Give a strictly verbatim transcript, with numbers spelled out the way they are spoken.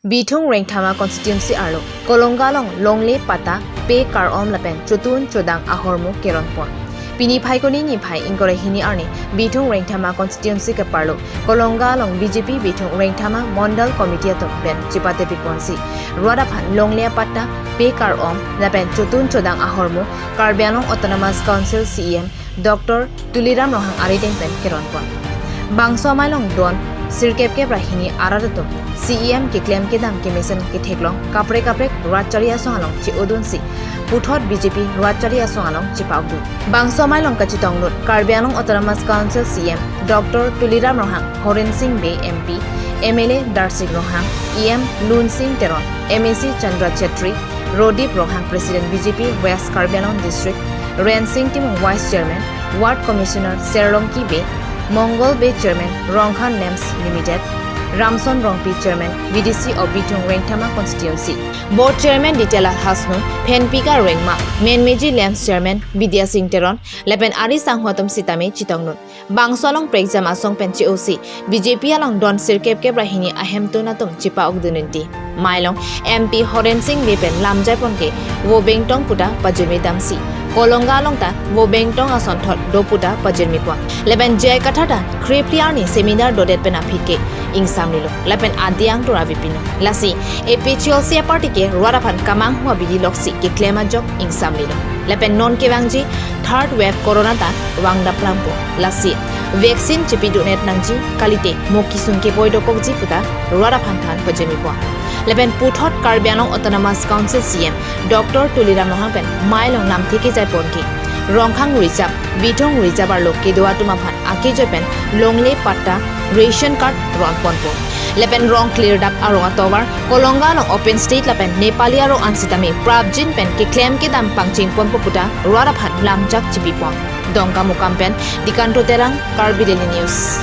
Bithung Rengthama constituency arlo Kolonga along longle patta, pe kar-om lapen chotun chodang ahormu keron pon. Pini Phaikuni niphai ingkoi ra hini arni Bithung Rengthama constituency keparlo Kolonga along B J P Bithung Rengthama Mondal Committee atum pen chipate piponsi rat aphan longle patta, pe kar-om lapen chotun chodang ahormu Karbi Anglong Autonomous Council C E M Doctor Tuliram Ronghang arideng pen keron pon. Bangso amei along don sirkep kep ra hini arat atum C E M keklem kedam kemesen ketheklong kaprek kaprek rat chari asong along che-odunsi puthot B J P rat chari asong along chipa-okdun. Bangso amei along kachetongdun Karbi Anglong Autonomous Council C E M Doctor Tuliram Ronghang, Horen Sing Bey M P, M L A Darsing Ronghang, E M Lunsing Teron, M A C Chandra Chetri, Rodip Ronghang President B J P West Karbi Anglong District, Rensing Timung Vice Chairman, Ward Commissioner Serlongki Bey, Mongol Bey Chairman Rongkhan Nems Limited, Ramson Rongpi Chairman B D C of Bithung Rengthama Constituency, Board Chairman Ditya Lal Hasnu, Phenpika Rengma, Menmeji Lamps Chairman Bidya Sing Teron, lapen ari sangho atum sitame chetongdun. Bangso along prekjam asong pen che-osi B J P along don sirkep kep ra hini ahemtun atum chipa-okdun inti. Amei along M P Horen Sing Bey pen lamjai pon ke vo bengtong puta pajirmi damsi Kolonga along ta vo bengtong asonthot do puta pajirmi pon. Lapen J I Kathar ta kre phli arni seminar dodet pen aphi ke ingsamlelo. Lapen adang tura vipino. Lasi A P H L C aparty ke rat aphan kamanghu abidi loksi keklem ajok ingsamlelo. Lapen non kevangji third wave corona ta vangdaplang po. Lasi vaccine chipidundet nangji, kalite mo kesung keboi dokokji puta rat aphan than pajirmi pon. Lapen puthot Karbi Anglong Autonomous Council C E M Doctor Tuliram Ronghang pen amei along lamthe kejai pon ke Rongkhang Reserve, Bithung Reserve arlo kedo atum aphan akejoi pen longle patta, ration card ron ponpo. Lapen rong klirdap arong atovar Kolonga along open stage lapen Nepali arong an sitame prapjin pen keklem kedam pangcheng ponpo puta rat aphan lamchak chipi pon. Dongkamukam pen Dikanto Terang, Karbi Daily News.